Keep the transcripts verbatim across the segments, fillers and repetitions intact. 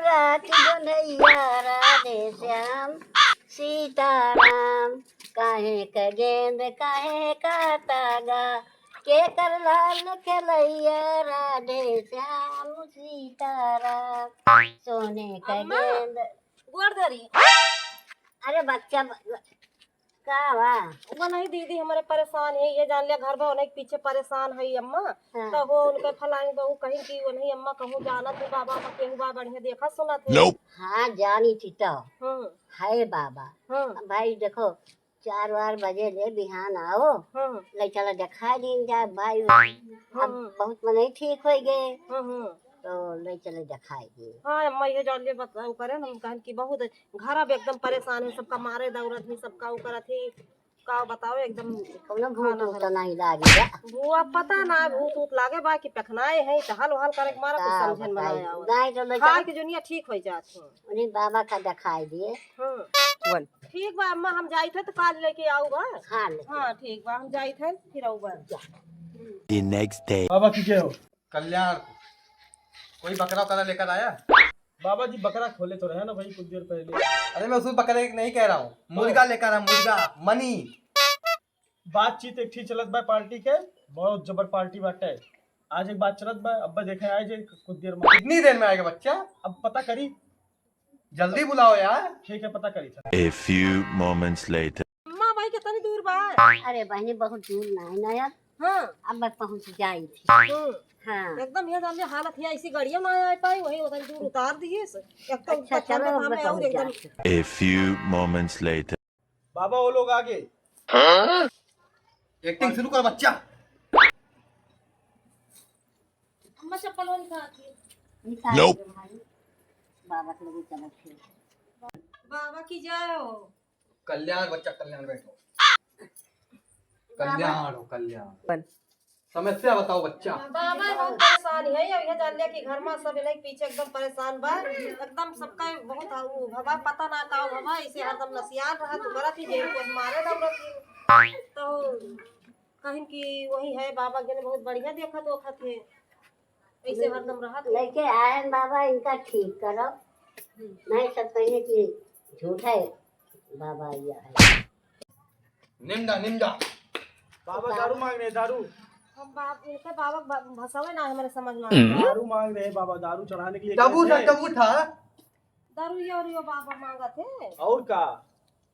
रात बनैया राधे श्याम सीताराम, काहे क गेंद काहे क तागा, के कर लाल खेलैया राधे श्याम सीताराम, सोने क अम्मा, गेंद। गोड़ धरी। अरे बच्चा ब-, का बा? वो नहीं दीदी, हमारे परेशान है, ये जान लिया घर भर उन्हीं के पीछे परेशान है अम्मा। हाँ। तो वो उनके फलानी बहू कहीं कि वो नहीं अम्मा कहूँ जानत है बाबा, अम्मा केहू बा बढ़िया देखत सुनत है। Nope। हाँ, जानी थी तो। हम्म। है बाबा। हम्म। अब भाई देखो, चार बार बजे ले बिहान आओ, हम्म। ले चला दिखाई दीन जाए भाई। अब हम्म। बहुत मनई ठीक हो गए। हम्म, हम्म। तो ले चले दिखाई दीन। हाँ, अम्मा ये जान लिया बताओ करे ना, हम कहन कि बहुत घर अब एकदम परेशान है, सबका मारे दौड़त ही, सबका उ करत ही। का बताओ, एकदम कौनो भूत खाना ऊत खराब। नहीं लागी बा। वो अब पता ना, भूत ऊत लागे बा कि पखनाए है, तो हल वहल करे के मारा कुछ का समझे में बताई? नहीं आवत। नहीं तो ले खाए चलो। के दुनिया ठीक हो जात है। उन्हीं बाबा का दिखाई दिए। हाँ। वन। ठीक बा अम्मा, हम जाइत है तो काल लेके आऊ बा। हाँ, लेके हाँ, ठीक बा, हम जाइत है, फिर आऊ बा। जा। The next day। बाबा की जय हो। कल्याण, कोई बकरा वकरा लेकर आया? बाबा जी, बकरा खोले तो रहे ना भाई कुछ देर पहले। अरे, मैं उस बकरे की नहीं कह रहा हूँ, मुर्गा लेकर आया, मुर्गा, मनी। बातचीत एक ठीक चलत बा पार्टी के, बहुत जबर पार्टी बाटे। आज एक बात चलत बा, अब्बा देखे आए जे कुछ देर में। कितनी देर में आएगा बच्चा? अब पता करी। जल्दी बुलाओ यार। ठीक है, पता करी था। A few moments later। अम्मा, भाई कितनी दूर बा? अरे बहनी, बहुत दूर ना है ना यार। हाँ। अब मैं पहुँच जाई थी। हम्म। हाँ। एकदम ये जान ले हालत है ऐसी, गाड़ियाँ ना आ पाई, वही उधर दूर उतार दिए से। एक तो अच्छा, उतर चलो, ठंडा था अब मैं मैं और पहुँच एकदम जाती हूँ। A few moments later। बाबा, वो लोग आगे। Acting शुरू कर बच्चा। अम्मा चप्पल वो निकाल के। निकाल Nope। दे भाई। बाबा के लगे चलो फिर। बाबा की जय हो। कल्याण बच्चा, कल्याण बैठो। कल्याण हो, कल्याण। समस्या बताओ बच्चा। बाबा बहुत परेशान है, अब यह जान लिया कि घर में सब इन्हीं पीछे एकदम परेशान बा, एकदम सबका बहुत उ भवा पता ना का भवा, इसे हरदम नसियान रहा, तू करत ही जेल को मारे दौड़त ही। तो कहिन कि वही है बाबा के बहुत बढ़िया देखत ओखत है, ऐसे हरदम रहत है। लेके आए बाबा, इनका ठीक करो, नहीं सब कहिन कि झूठा है बाबा यह है। निम्दा, निम्दा। बाबा दारू मांग रहे, दारू। अब बाप, इनके बाबा ब-, भसावे ना हमारे समझ में। दारू मांग रहे बाबा, दारू चढ़ाने के लिए तबू कह था, रहे। तबू था। दारू यो, यो बाबा मांगत है। और का?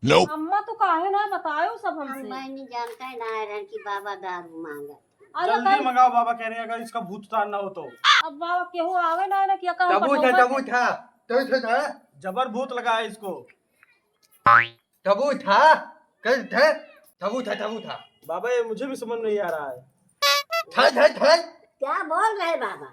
Nope। अम्मा तो काहे ना बतायो सब हमसे। हम नहीं जानते ना रहे कि बाबा दारू मांगत। अरे जल्दी कल मंगाओ, बाबा कह रहे हैं अगर इसका भूत उतारना हो तो। अब बाबा केहू आवे ना, ना किया कहूँ तबू था, पटौबा तबू के। था, तबू था, था। जबर भूत लगा है इसको। तबू था, कल था, तबू था, तबू था। बाबा, ये मुझे भी समझ नहीं आ रहा है। था, था, था। क्या बोल रहे बाबा?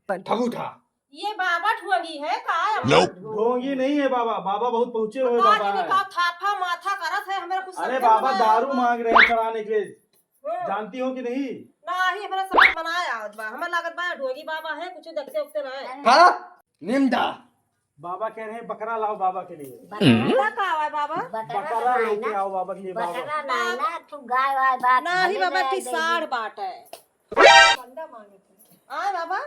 तबू था। ये बाबा ढोंगी है का? Nope। ढोंगी नहीं है बाबा, बाबा बहुत पहुँचे हुए का बाबा जी है। का थाफा माथा करत है, हमरा कुछ अरे समझे बाबा, में ना दारू आवत बा। मांग रहे हैं चढ़ाने के लिए, हम्म। जानती हो कि नहीं? ना ही हमरा समझ में ना आवत बा, हमरा लागत बा ढोंगी बाबा है, कुछ देखते उखते ना है। हाँ? निम्दा। बाबा कह रहे हैं बकरा लाओ बाबा के लिए। बकरा का आवा है बाबा? बकरा बकरा ना लेके ना। आओ बाबा के लिए बाबा। बकरा ना ना, तू गाय वाय बात ना ही हमें बाबा नहीं की आएगी। साढ़ बाट है। आए बाबा,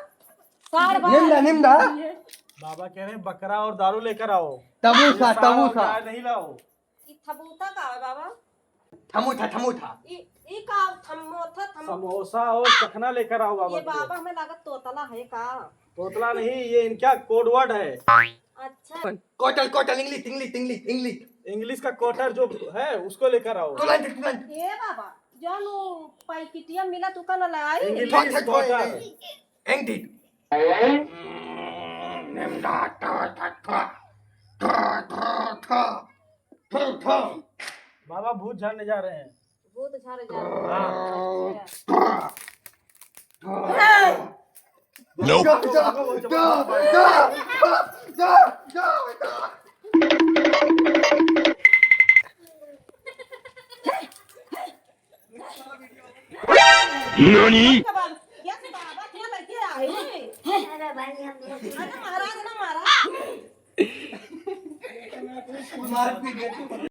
साढ़ बाट। निम्दा, निम्दा। बाबा कह रहे हैं बकरा और दारू लेकर आओ। तबूसा, समोसा और तबूसा। गाय नहीं लाओ। ई थबूता का है बाबा? थमूथा, थमूथा। ई, ई का थमोथा, थम- समोसा और चखना लेकर आओ बाबा ये के लिए। बाबा हमें लागत तोतला है का? तोतला नहीं, ये इनका code word है। अच्छा। कोटल, कोटल, English, English, English, English। English का quarter जो है, उसको लेकर आओ। तुरंत, तुरंत। ए बाबा, जौन उ पैकेटिया मिला, तू का ना लाई? English quarter। English। बाबा भूत झाड़ने जा रहे हैं। भूत झाड़ने जा रहे हैं। हाँ। अच्छा। Nope। ननी? अरे भाई, हम अरे महाराज ना मारा।